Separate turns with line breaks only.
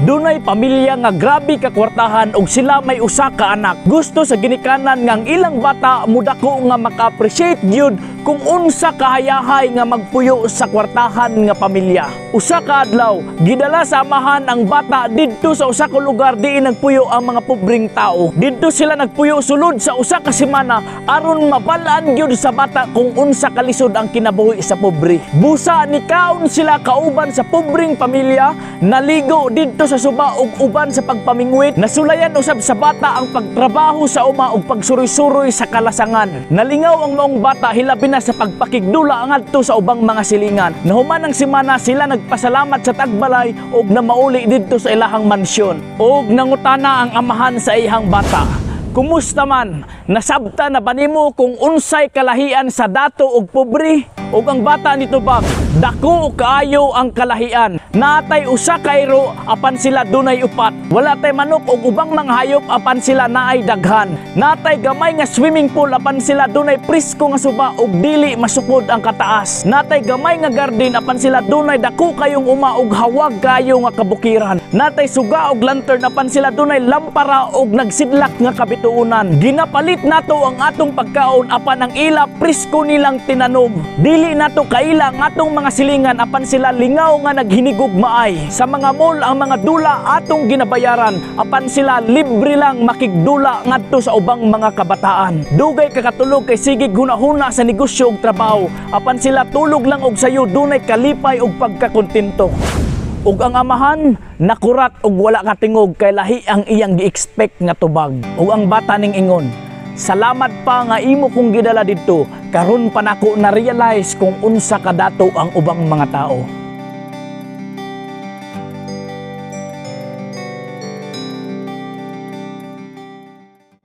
Dunay pamilya nga grabe ka kwartahan og sila may usa ka anak. Gusto sa ginikanan nga ang ilang bata mudako nga maka-appreciate gyud kung unsa kahayahay nga magpuyo sa kwartahan nga pamilya. Usa ka adlaw, gidala sa amahan ang bata didto sa usa ka lugar diin nagpuyo ang mga pobreng tao. Didto sila nagpuyo sulod sa usa ka semana aron mabal-an gyud sa bata kung unsa kalisod ang kinabuhi sa pobre. Busa nikaon sila kauban sa pobreng pamilya, naligo didto sa suba ug uban sa pagpamingwit, nasulayan usab sa bata ang pagtrabaho sa uma ug pagsuroy-suroy sa kalasangan. Nalingaw ang maong bata, hilabi na sa pagpakigdula ngadto sa ubang mga silingan. Nahuman ang semana, sila nagpasalamat sa tagbalay ug namauli didto sa ilahang mansyon. Ug nangutana ang amahan sa iyang bata, "Kumusta man? Nasabta na ba nimo kung unsay kalahian sa dato ug pobre?" Ug ang bata nitubag, "Dako kaayo ang kalahian. Naa tay usa ka iro apan sila dunay upat. Wala tay manok ug ubang mga hayop apan sila naay daghan. Naa tay gamay nga swimming pool apan sila dunay presko nga suba ug dili masukod ang kataas. Naa tay gamay nga garden apan sila dunay dako kayong uma ug hawag kayo nga kabukiran. Naa tay suga og lantern apan sila dunay lampara ug nagsidlak nga kabituonan. Ginapalit nato ang atong pagkaon apan ang ila presko nilang tinanom. Dili nato kaila ang atong mga silingan apan sila lingaw nga naghinigugmaay. Sa mga mall, ang mga dula atong ginabayaran apan sila libre lang makigdula ngadto sa ubang mga kabataan. Dugay ka katulog kay sige hunahuna sa negosyo ug trabaho apan sila tulog lang og sayo, dunay kalipay ug pagkakontento." Ug ang amahan nakurat og wala katingog kay lahi ang iyang gi-expect nga tubag. Ug ang bata ning ingon, "Salamat pa nga imo kong gidala didto. Karon pa nako na-realize kung unsa kadato ang ubang mga tao."